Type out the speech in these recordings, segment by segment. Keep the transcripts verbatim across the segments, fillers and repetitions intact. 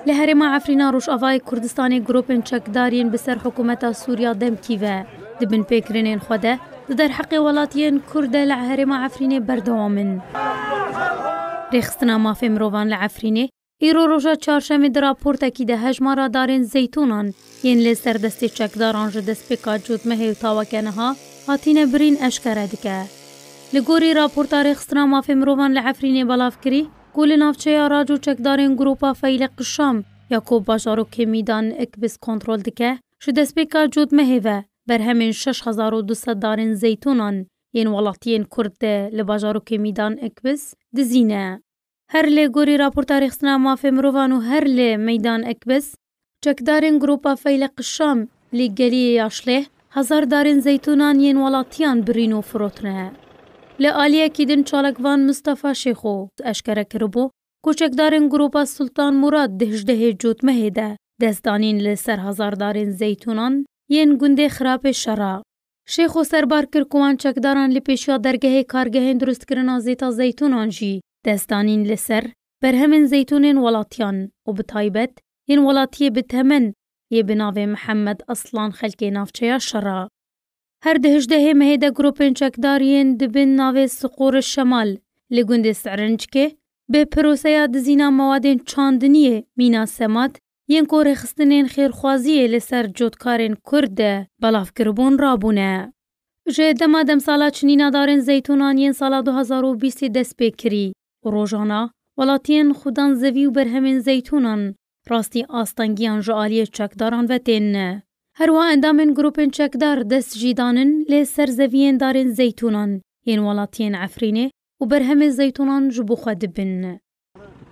Li herêma Efrîna Rojavayê Kurdistanê grûpên çekdar yên bi ser hikûmeta Sûriya demkî ve di binpêkirinên xwe de di derheqê welatiyên Kurd de li herêma Efrînê berdewam in. Rêxistina Mafê Mirovan li Efrînê îro roja çarşemê di raportekî de hejmara darên zeytûnan yên li ser destê çekdaran ji destpêka Cotmehê û taweke niha hatine birîn eşkere dike. Li gorî raporta Rêxistina Mafê Mirovan li Efrînê belav kirî ku li navçeya Raco çekdarên grûpa Feyleq Şam ya ku bajarokê Mîdan Ikbis kontrol dike, ji destpêka Cotmehê ve berhemên şeş hezar û du sed darên zeytûnan yên welatiyên Kurd de li bajarokê Mîdan Ikbis dizîne. Her li gorî raporta Rêxistina Mafê Mirovan û her li Meydan Ikbis, çekdarên grûpa Feyleq Şam li geliyê Yaşlê hezar darên zeytûnan yên welatiyan birîn û firotine. Li aliyekî din çalakvan Mistefa Şêxo eşkere kiribû ku çekdarên grûpa Sultan Murad di hejdehê Cotmehê de dest danîn li ser hezar darên zeytûnan yên gundê Xirapê Şera. Şêxo serbar kir ku wan çekdaran li pêşiya dergehê kargehên dirustkirina zêta zeytûnan jî dest danîn li ser berhemên zeytûnên welatiyan û bi taybet yên welatiyê bi temen yê bi navê Mihemed Aslan xelkê navçeya Şera. Her di hejdehê mehê de grûpên çekdar yên di bin navê Siqûr Şemal li gundê Serinçkê bi proseya dizîna mewadên çandiniyê mîna semat yên ku rêxistinên xêrxwaziyê li ser cotkarên Kurd de belav kiribûn rabûne. Ji dema demsala çinîna darên zeytûnan yên sala du hezar û bîstê dest pê kirî û rojana welatiyên xudan zevî û berhemên zeytûnan rastî astengiyan ji aliyê çekdaran ve tên. Herwiha endamên grûpên çekdar dest jî danin lê ser zeviyên darên zeytûnan yên welatiyên Efrînê û berhemê zeytûnan ji bo xwe dibin.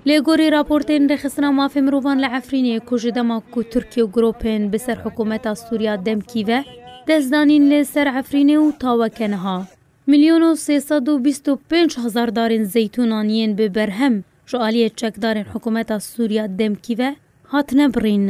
Lê gorî raportên Rêxistina Mafê Mirovan li Efrînê ku ji dema ku Tirkiye û grûpên bi ser hikûmeta Sûriya demkî ve dest danîn li ser Efrînê û taweke niha milyon û sê sed û bîst û pênc hezar darên zeytûnan yên bi berhem ji aliyê çekdarên hikûmeta Sûriya demkî ve hatine birîn.